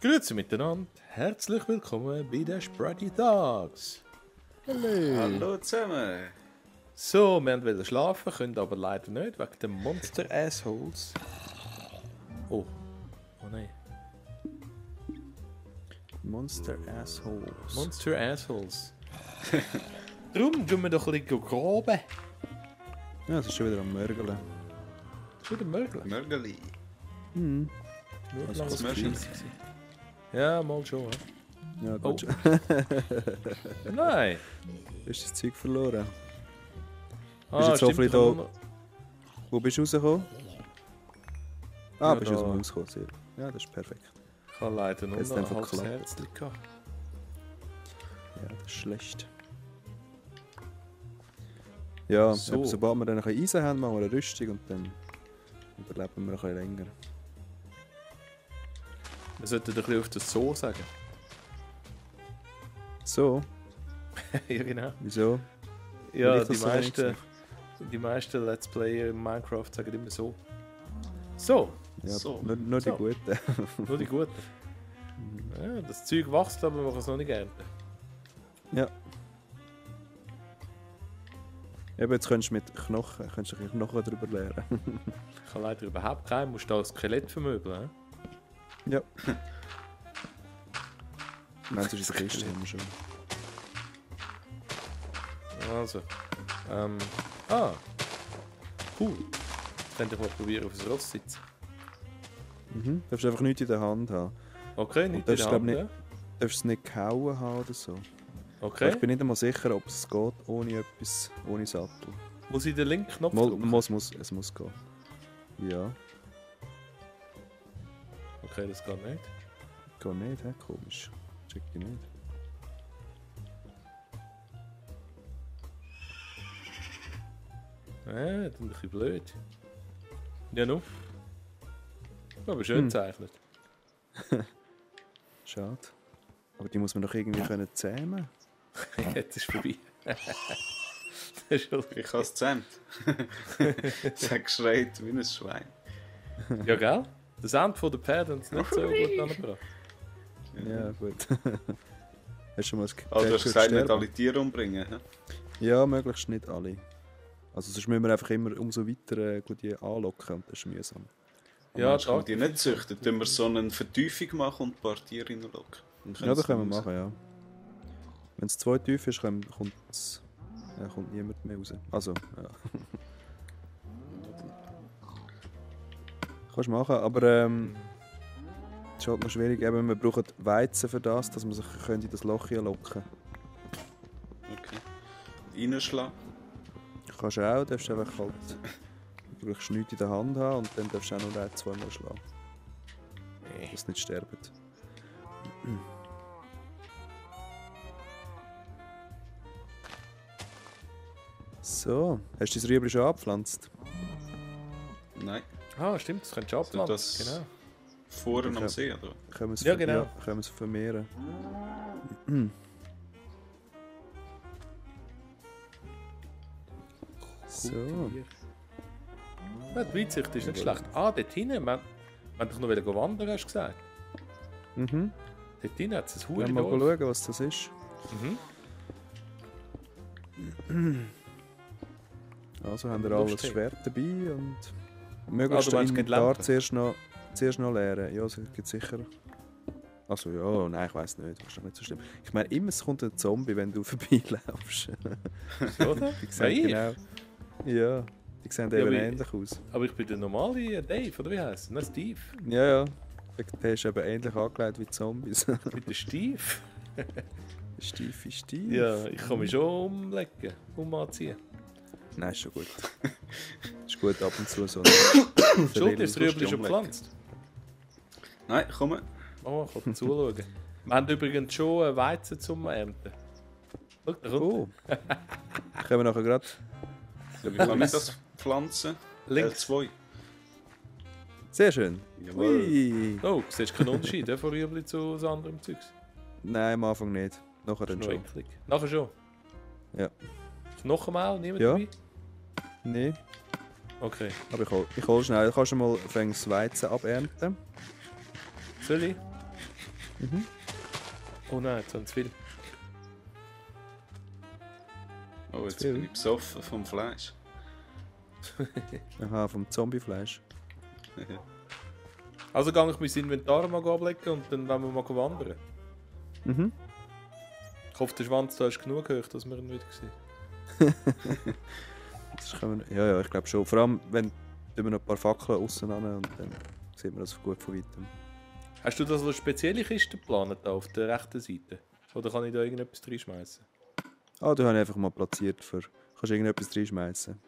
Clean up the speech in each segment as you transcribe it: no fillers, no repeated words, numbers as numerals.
Grüezi miteinander, herzlich willkommen bei den Spruddy Dogs. Hallo. Hallo zusammen. So, wir wollten schlafen, können aber leider nicht, wegen den Monster Assholes. Oh nein. Monster Assholes. Monster Assholes. Darum gehen wir doch ein bisschen graben. Ja, es ist schon wieder am Mörgeln. Schon der Mögel. Mörgeli. Mhm. Nur Also lange das Geschichte Mörgel. gewesen. Ja, mal schon. Ja, gut. Nein. Du hast das Zeug verloren. Ah, jetzt so stimmt, viel ich kann da- nur noch- Wo bist du rausgekommen? Ja, Bist du aus da. dem Haus gekommen. Sehr. Ja, das ist perfekt. Ich habe leider nur Jetzt noch ein einfach halbes geklappt. Herz gehabt. Ja, das ist schlecht. Ja, So. aber sobald wir dann ein bisschen Eisen haben, machen wir eine Rüstung und dann überleben wir ein bisschen länger. Wir sollten ein bisschen auf das So sagen. So, Ja, genau. wieso? Ja, Will ich die das so wenig meisten Let's Player in Minecraft sagen immer so. So, Ja, So. nur die So. Guten. nur die Guten. Ja, das Zeug wächst, aber man kann es noch nicht ernten. Ja. Eben, jetzt könntest du mit Knochen, könntest du ein bisschen Knochen drüber lernen. Ich habe leider überhaupt keinen, musst du da ein Skelett vermöbeln. Ja. Nein, das ist eine Kiste, haben wir schon. He? Also. Cool. Könnte ich mal probieren, auf das Ross zu sitzen. Mhm. Du darfst einfach nichts in der Hand haben. Okay, nicht in das der ist, glaub Hand. ich, Ja? Du darfst es nicht gehauen haben oder so. Okay. Ich bin nicht einmal sicher, ob es geht ohne etwas, ohne Sattel. Muss ich den linken Knopf Mal, drücken? es muss gehen. Ja, Okay, das geht nicht. geht nicht, hä? Komisch. Check ich nicht. Dann ein bisschen blöd. Ja, nu. Aber schön gezeichnet. Schade. Aber die muss man doch irgendwie können zähmen. Jetzt ist vorbei. Entschuldigung. Ich habe es gezähmt. Es hat geschreit wie ein Schwein. Ja, gell? Der Sound von der Pferde hat es nicht so gut angebracht. Ja, gut. Hast du schon mal das Also du hast gesagt, nicht sterben? alle Tiere umbringen. He? Ja, möglichst nicht alle. Also sonst müssen wir einfach immer umso weiter die anlocken und das ist mühsam. Ja, Kann man da. die nicht züchten? Tun wir so eine Vertiefung machen und ein paar Tiere reinlocken? Ja, das können wir machen, ja. Wenn es 2 tief ist, kommt niemand mehr raus. Also, ja. Kannst du machen, aber es ist halt noch schwierig. Eben, wir brauchen Weizen für das, dass man sich in das Loch hineinlocken kann. Okay. Reinschlagen. Kannst du auch, darfst einfach halt... Du brauchst nichts in der Hand haben und dann darfst du auch nur 1-2 Mal schlagen, dass sie nicht sterben. So, hast du das Rüebli schon angepflanzt? Nein. Ah, stimmt, das könntest du Also abpflanzen. das Genau. vorne Okay. am See, oder? Können wir es Ja, genau. können wir es vermehren? So, Ja, die Weitsicht ist nicht schlecht. Ah, dort hinten, wir haben doch noch wandern, hast du gesagt. mhm. Dort hinten hat es ein Wollen wir mal Huren. schauen, was das ist. Also haben wir alles Lustig. Schwert dabei und möglichst Ah, du meinst den keine Inventar Lampe? zuerst noch leeren. Ja, es gibt sicher. Also ja, nein, ich weiß nicht, das ist doch nicht so schlimm. Ich meine, immer es kommt ein Zombie, wenn du vorbeilaufst. Oder? Die sehen ich? genau. Ja, die sehen Ja, eben aber- ähnlich aus. Aber ich bin der normale Dave, oder wie heisst er? Nicht Steve. Ja, ja. Der ist eben ähnlich angelegt wie Zombies. Mit der Steve. Stief. Ja, ich kann mich schon umlegen, anziehen. Nein, ist schon gut. Ist gut ab und zu so. Schulter ist das Rüebli schon umlegen. gepflanzt. Nein, komm. Oh, ich kann zuschauen. Wir haben übrigens schon Weizen zum Ernten. Schau, da kommt Oh. Können wir nachher gerade. Wie kann ich das pflanzen? links. L2. Sehr schön. Jawohl. Ui. Oh, du siehst keinen Unterschied von Rüebli zu anderem Zeugs. Nein, am Anfang nicht. Nachher dann Nur schon. eklig. Nachher schon. Ja. Noch einmal, niemand Ja. dabei? Nein, Okay. aber ich hol schnell. Kannst du mal fängst Weizen abernten? Soll ich? Mhm. Oh nein, jetzt haben zu viel. Oh, jetzt viel. bin ich besoffen vom Fleisch. Aha, vom Zombiefleisch. Also gehe ich mein Inventar mal ablegen und dann wollen wir mal wandern. Mhm. Ich hoffe, der Schwanz da ist genug hoch, dass wir ihn wieder sehen. Das können wir, ja, ich glaube schon. Vor allem, wenn wir noch ein paar Fackeln aussen an und dann sieht man das gut von weitem. Hast du da so eine spezielle Kiste geplant da auf der rechten Seite? Oder kann ich da irgendetwas reinschmeißen? Ah, du hast einfach mal platziert für. Kannst irgendetwas reinschmeißen.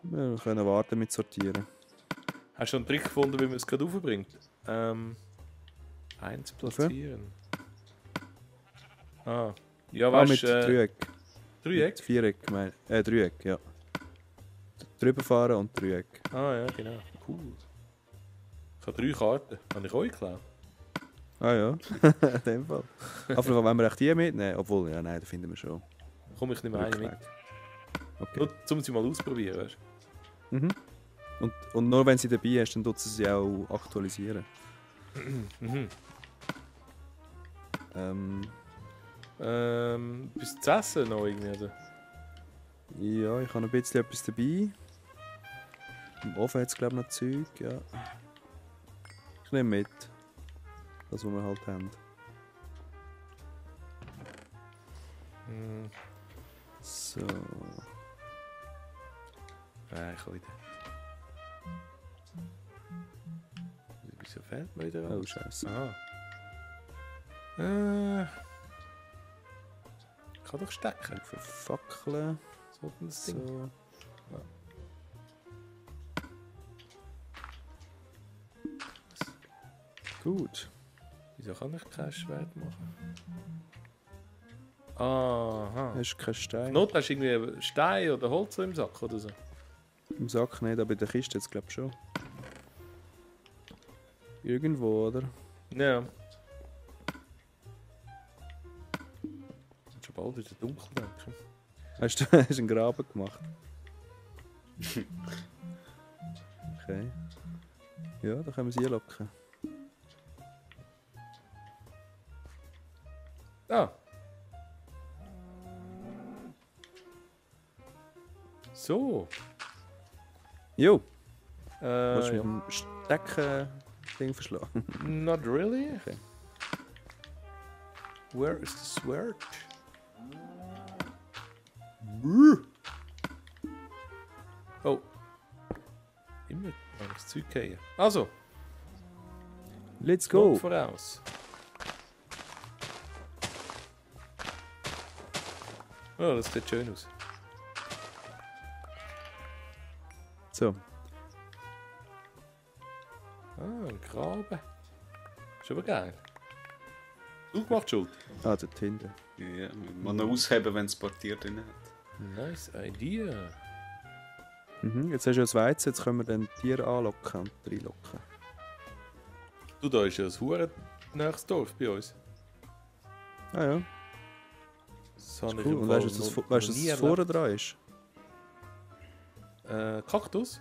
Wir können warten mit sortieren. Hast du einen Trick gefunden, wie man es gerade raufbringt? Eins platzieren. Ah. Ja, Ah, weißt mit Dreieck. Dreieck? Mit Viereck, Dreieck, ja. Drüber fahren und Dreieck. Ah ja, genau. Cool. Ich habe 3 Karten. Habe ich euch geklaut? Ah ja, in dem Fall. Aber wenn wir echt die mitnehmen, obwohl, ja nein, da finden wir schon. Komm ich nicht mehr eine mit. Okay. Nur um sie mal ausprobieren, weißt du? Mhm. Und nur wenn sie dabei ist, dann tut sie auch aktualisieren. Mhm. Bis zu essen noch irgendwie, oder? Ja, ich habe ein bisschen etwas dabei. Im Ofen hat es glaube ich noch Zeug, ja. Ich nehme mit. Das, was wir halt haben. Mhm. So. Ich kann wieder. Wieso fehlt mir wieder Oh, was? scheiße. Aha. Ich kann doch stecken. Für Fackeln. So das Ding. So. Ja. Gut. Wieso kann ich kein Schwert machen? Aha. Hast du keinen Stein? Not hast du irgendwie Stein oder Holz so im Sack oder so? Im Sack nicht, aber in der Kiste jetzt glaube ich schon. Irgendwo, oder? Ja. Schon bald wieder dunkel, denke ich. Hast du hast einen Graben gemacht? Okay. Ja, da können wir sie einlocken. Ah. So. Jo! Willst du Ja. mit dem Stecken-Ding verschlagen? Not really. Okay. Where is the sword? Oh. Immer kann ich das Zeug gehen. Also, Let's go go! voraus. Oh, das sieht schön aus. So, Ah, ein Graben. Ist aber geil. Du gemacht, Schuld. dort hinten. Ja, man noch ausheben, wenn es Portier drin hat. Nice idea. Mhm. Jetzt hast du ja das Weizen, jetzt können wir dann Tiere anlocken und reinlocken. Du, da ist ja ein Huren nächstes Dorf bei uns. Ah ja, Das habe ich cool. im Und Fall weißt du, noch- dass noch nie das vorne erlebt. dran ist? Kaktus?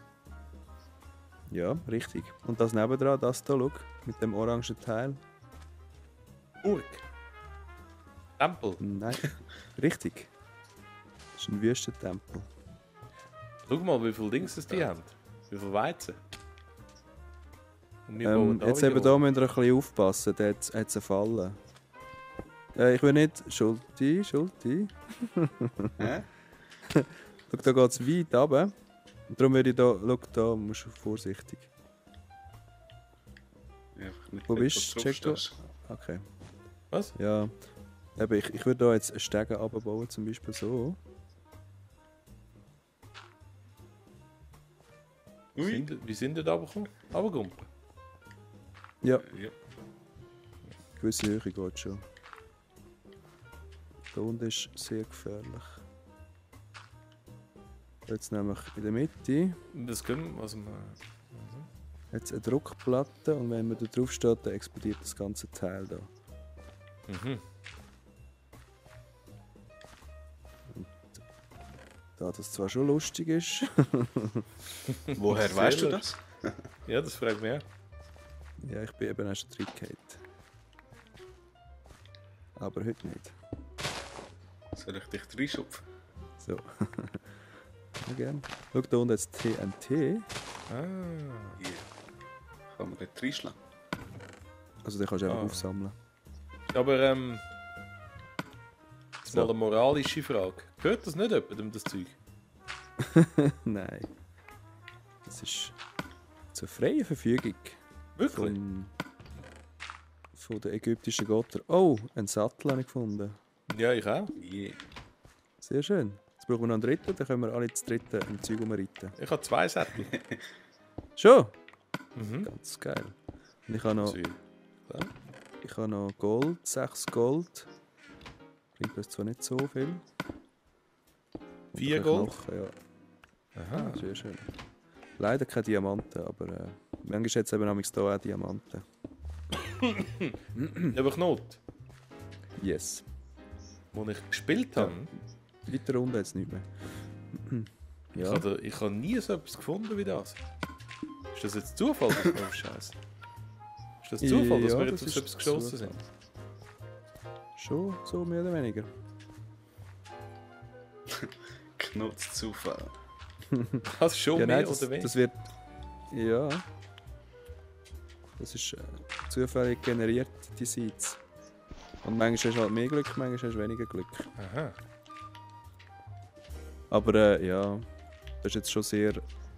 Ja, richtig. Und das nebendran, das da, schau, mit dem orangen Teil. Burg. Tempel. Nein, richtig. Das ist ein Wüstentempel. Schau mal, wie viele Dings es die haben. Wie viel Weizen. Und wir bauen Jetzt wieder eben da müsst ihr ein bisschen aufpassen, da hat es eine Falle. Ich will nicht... Schulti. Hä? Schau, da geht es weit runter. Und darum würde ich da... Schau, da musst du vorsichtig. Ja, einfach nicht Wo mit, bist du? drauf Check du? stehst. Okay. Was? Ja. Eben, ich würde da jetzt einen Stegen runterbauen, zum Beispiel so. Ui. Wie sind die da gekommen? Runtergekommen? Ja, Ja. gewisse Höhe geht schon. Da unten ist sehr gefährlich. Jetzt nämlich in der Mitte. Das können wir... Also, Jetzt eine Druckplatte und wenn man da drauf steht, dann explodiert das ganze Teil da. mhm. Da das zwar schon lustig ist. Woher weißt du das? Ja, das fragt mich auch. Ja, ich bin eben auch schon reingefallen. Aber heute nicht. Soll ich dich reinschupfen? So. Ja, gern. Schau, da unten jetzt TNT. Ah. Hier. Kann man dort reinschlagen? Also den kannst du einfach aufsammeln. Aber jetzt So. mal eine moralische Frage. Gehört das nicht jemandem, das Zeug? Nein. Das ist zur freien Verfügung Wirklich? von den ägyptischen Göttern. Oh, einen Sattel habe ich gefunden. Ja, ich auch. Yeah. Sehr schön. Jetzt brauchen wir noch einen dritten, dann können wir alle zu dritten im Zeug umreiten. Ich habe 2 Sättel. Schon? Mhm. Ganz geil. Und ich habe noch, Zeug. Ja. ich habe noch Gold, 6 Gold. Bringt das zwar nicht so viel. 4 Und Gold? Knochen, ja. Aha. Sehr schön. Leider keine Diamanten, aber manchmal hat es eben nämlich hier auch Diamanten. Aber Knot, Yes. wo ich gespielt habe, Weiter Runde jetzt nicht mehr. Ja, ich habe nie so etwas gefunden wie das. Ist das jetzt Zufall? Oh, Scheiße. Ist das Zufall, dass Ja, wir das jetzt auf ist etwas geschossen Zufall. sind? schon so mehr oder weniger. Knutzufall. Das schon Ja, mehr nein, das, oder weniger? das wird. Ja. Das ist zufällig generiert, die Seeds. Und manchmal hast du halt mehr Glück, manchmal hast du weniger Glück. Aha. Aber ja, das ist jetzt schon sehr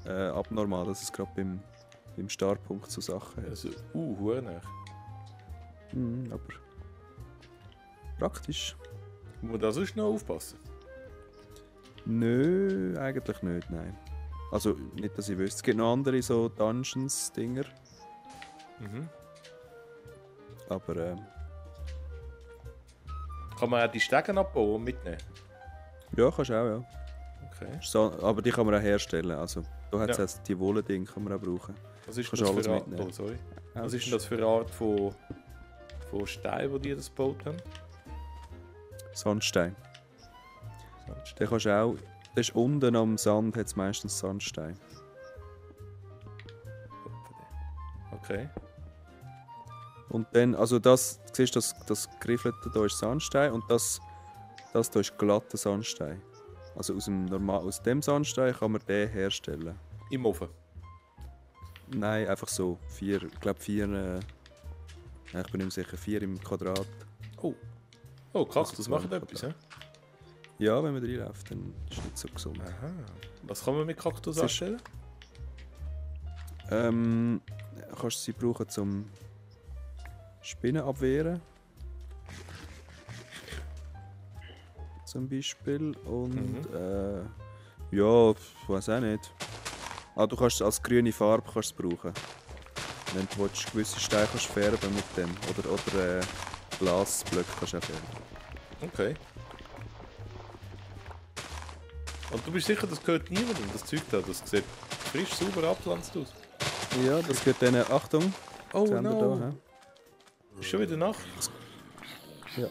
abnormal, dass es gerade beim Startpunkt so Sachen hat. Also, huernach. Aber praktisch. Muss man da sonst noch aufpassen? Nö, eigentlich nicht, nein. Also nicht, dass ich wüsste. Es gibt noch andere so Dungeons-Dinger, Mhm. aber Kann man auch die Stegen abbauen und mitnehmen? ja, kannst du auch, ja. Okay. So, aber die kann man auch herstellen. Also da hat es Ja. jetzt die Wolle-Ding, kann man auch brauchen. Was ist Kannst denn das alles für Art? mitnehmen. Oh, sorry. Ja, Was ist denn das für eine Art von Stein, wo die das gebaut haben? Sandstein. Sandstein. Den kannst du auch. Das ist unten am Sand hat es meistens Sandstein. Okay. Und dann, also das, du siehst, das Geriffelte da ist Sandstein und das da ist glatter Sandstein. Also aus dem Sandstein kann man den herstellen. Im Ofen. Nein, einfach so. Ich glaube 4. Ich bin nicht mehr sicher, 4 im Quadrat. Oh. Oh, Kaktus Also machen 2 etwas, hä? Ja, wenn man reinläuft, dann ist es nicht so gesund. Aha. Was kann man mit Kaktus Das ist- anstellen? Kannst du sie brauchen zum Spinnen abwehren. Zum Beispiel. Und ja, ich weiß auch nicht. Du kannst es als grüne Farbe kannst du es brauchen. Wenn du willst, gewisse Steine kannst du färben mit dem. Oder Glasblöcke kannst du auch färben. Okay. Und du bist sicher, das gehört niemandem, das Zeug da. Das sieht frisch, sauber abgepflanzt aus. Ja, das gehört dann. Achtung! Oh das haben wir no! da, hä? Ist schon wieder Nacht. Ja.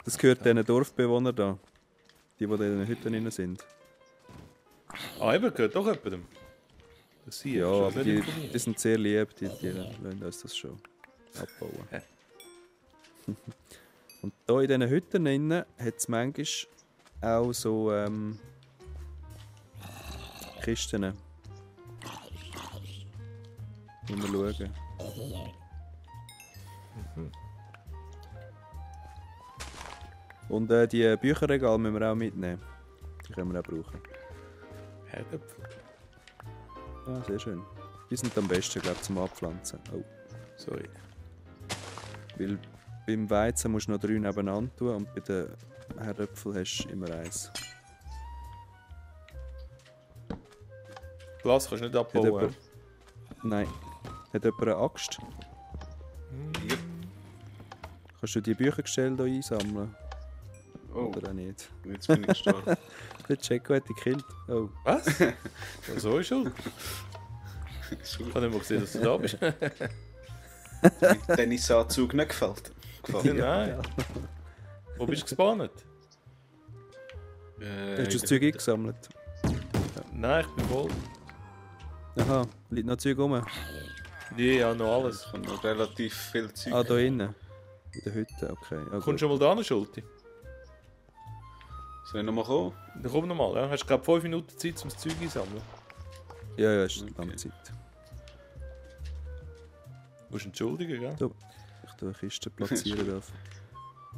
Das gehört diesen Dorfbewohnern da. Die in diesen Hütten drin sind. Ah, eben, gehört doch jemandem. Das hier. Ja, ist aber nicht die informiert. sind sehr lieb, die lassen uns das schon abbauen. Hä? Und hier in diesen Hütten innen hat es manchmal auch so Kisten. Müssen wir schauen. Und die Bücherregale müssen wir auch mitnehmen. Die können wir auch brauchen. Herdöpfel. Ja, sehr schön. Die sind am besten, glaube ich, zum Abpflanzen. Oh. Sorry. Weil beim Weizen musst du noch 3 nebeneinander tun und bei den Herdöpfeln hast du immer eins. Glas kannst du nicht Hat abbauen. jemand... Nein. Hat jemand eine Axt? Ja. Kannst du die Büchergestelle hier einsammeln? Oh, Oder auch nicht? jetzt bin ich gestorben. Der Jacko hat dich gekillt. Oh. Was? So ist schuld. Ich habe nicht mal gesehen, dass du da bist. Tennisanzug nicht gefällt. Nein. Wo bist du gespawnt? Hast du das Zeug eingesammelt? Nein, ich bin voll. Aha, liegt noch Zeug rum. Nee, ja, noch alles. Es kommt noch relativ viel Zeug. Ah, da innen. In der Hütte, okay. Ja, Kommst gut. du schon mal da, Schulti? Soll ich nochmal kommen? Dann komm nochmal, ja? Hast du gerade 5 Minuten Zeit, um das Zeug einsammeln? Ja, ist Okay. lange Zeit. Du musst entschuldigen, gell? So, ich tue eine Kiste platzieren darf.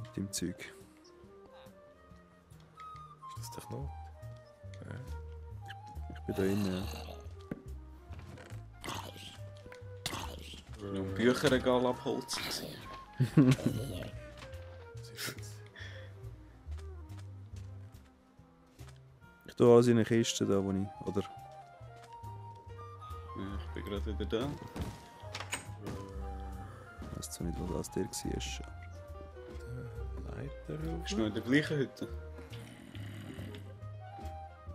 Mit dem Zeug. Ist das doch noch? Ich bin da innen, ja. Noch ein Bücherregal abholzen. Ich tue alles in eine Kiste da, wo ich... Oder... Ja, ich bin gerade wieder da. Ich weiss zwar nicht, was das der war. Leiter Bist du noch in der gleichen Hütte?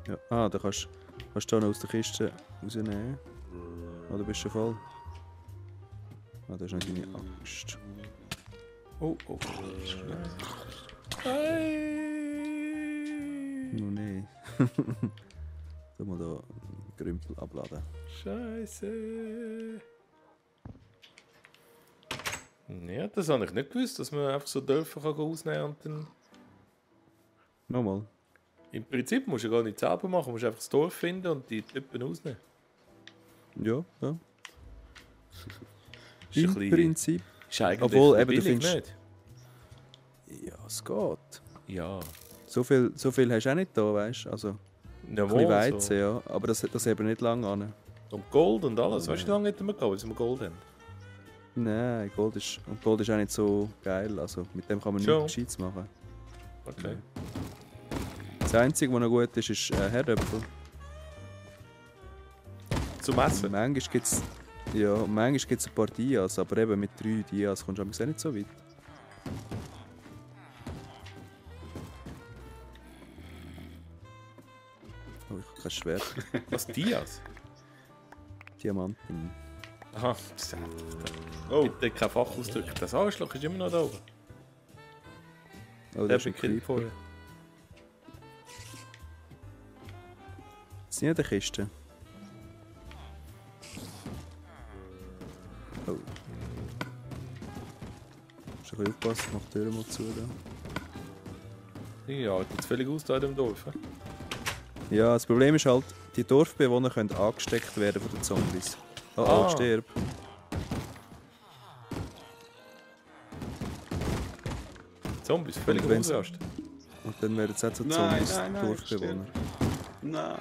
Ja. Ah, da kannst du noch aus der Kiste rausnehmen. Oder bist du voll? Ah, das ist noch deine Axt. Oh, oh. Noch nicht. Tu mal da Grümpel abladen. Scheiße. Ja, das habe ich nicht gewusst, dass man einfach so Dörfer kann ausnehmen kann und dann... Nochmal. Im Prinzip musst du gar nicht selber machen, du musst einfach das Dorf finden und die Typen ausnehmen. Ja, ja. Ist ein Im bisschen- Prinzip. Ist eigentlich Obwohl, ein eben, du bisschen findest- nicht. Ja, es geht. Ja. So viel hast du auch nicht da, weißt du? Also, ein bisschen Jawohl, Weizen, so. ja. Aber das eben nicht lange an. Und Gold und alles. Weißt du, wie lange hätten wir gehabt, bis wir Gold haben? Nein, Gold ist auch nicht so geil. Also, mit dem kann man Schon. nichts Gescheites machen. Okay. Das Einzige, was noch gut ist, ist Herdöpfel. Zum Essen? Manchmal gibt es ein paar Dias, aber eben mit 3 Dias kommst du auch nicht so weit. Oh, ich habe kein Schwert. Was, Dias? Diamanten. Aha, Oh, bitte kein Fachausdruck. Das Arschloch ist immer noch da oben. Oh, Der das ist ein bekillt Creeper. vorher. Das sind nicht eine Kiste. Oh. Musst du ein bisschen aufpassen, mach die Tür mal zu. Da. Ja, jetzt völlig aus da in dem Dorf. Ja, das Problem ist halt, die Dorfbewohner können angesteckt werden von den Zombies. Oh, Ah. stirb. Zombies, völlig Und wenn's- ausrast. Und dann werden es auch so Nein, Zombies, nein, nein, Dorfbewohner. nein.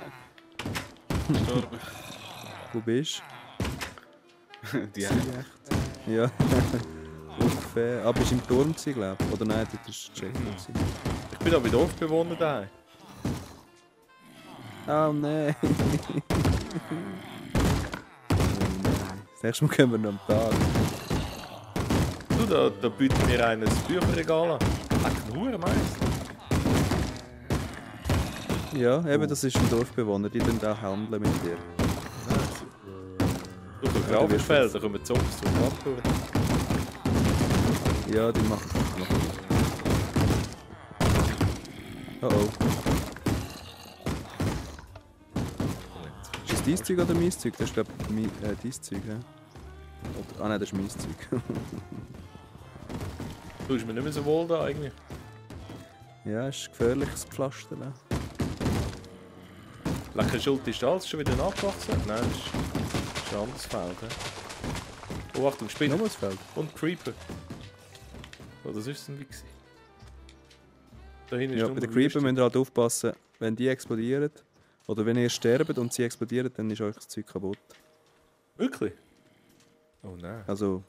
Gestorben. Wo bist Die du? Ja. Ungefähr. Ah, bist du im Turm glaube ich? Oder nein, das ist Check. Ich bin da bei Dorfbewohnern daheim. Oh nein. Oh nein. Das nächste Mal können wir noch am Tag. Du, da bietet mir einer das Bücherregal an. Leck nur meist. Ja, eben, das ist ein Dorfbewohner, die dann auch handeln mit dir. Durch den Grabenfeld, da kommen Zombies zum Abtouren. Ja, die machen. Oh oh. Ist das dein Zeug oder mein Zeug? Das ist glaube ich dein Zeug, ja? Oder, ah nein, das ist mein Zeug. Du bist mir nicht mehr so wohl da eigentlich. Ja, ist gefährliches Pflaster. Ne? Lecker Schuld ist alles schon wieder nachgewachsen? Nein, das ist ein anderes Feld. He? Oh, Achtung, Spinne. Nochmal das Feld. Und Creeper. Oh, das ist es denn wie gewesen. Da hinten Ja, ist bei den nur Creeper Wüste. müsst ihr halt aufpassen, wenn die explodieren. Oder wenn ihr sterbt und sie explodieren, dann ist euch das Zeug kaputt. Wirklich? Oh nein. Also.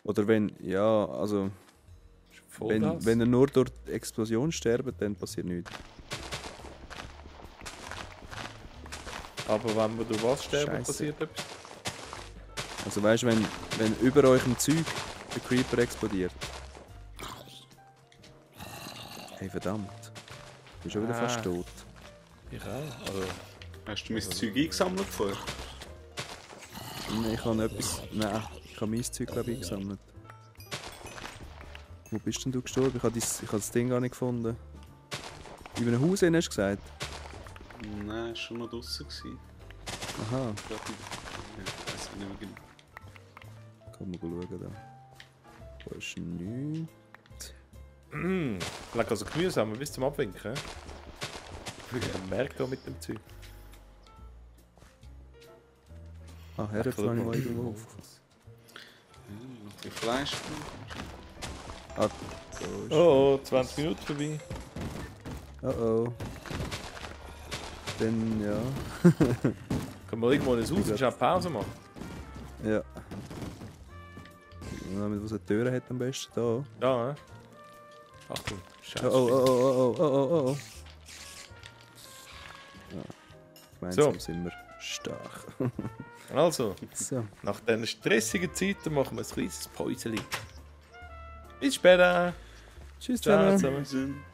Oder wenn, ja, also. Vollgas. Wenn ihr nur durch die Explosion sterbt, dann passiert nichts. Aber wenn wir durch was sterben, Scheisse. passiert etwas. Also weißt du, wenn über euch ein Zeug der Creeper explodiert. Hey verdammt. Ich bin schon wieder fast tot. Ich auch. Also, Hast du mein Zeug eingesammelt vorher? Nein, ich habe etwas. Nein, ich habe mein Zeug glaube ich eingesammelt. Wo bist denn du gestorben? Ich habe das Ding gar nicht gefunden. In einem Haus hast du gesagt? Nein, es war schon noch draußen. Aha, Ich weiß nicht mehr genau. kann man schauen da. Wo ist nichts? Vielleicht also Gemüse haben wir bis zum Abwinken. Man merkt auch mit dem Zeug. Ah, Herzen habe ich mal irgendwo auf. Noch die Fleisch. Ah, da ist... Oh, 20 Minuten vorbei. Oh. Dann, ja. Können wir irgendwo in das Haus und schnell Pause machen? Ja. Mit was eine Tür hat am besten da. Ja, ne? Achtung, Scheiße. Oh. Ja. Gemeinsam sind wir stark. Also, So. nach diesen stressigen Zeiten machen wir ein kleines Päuschen. Bis später. Tschüss Ciao zusammen. zusammen.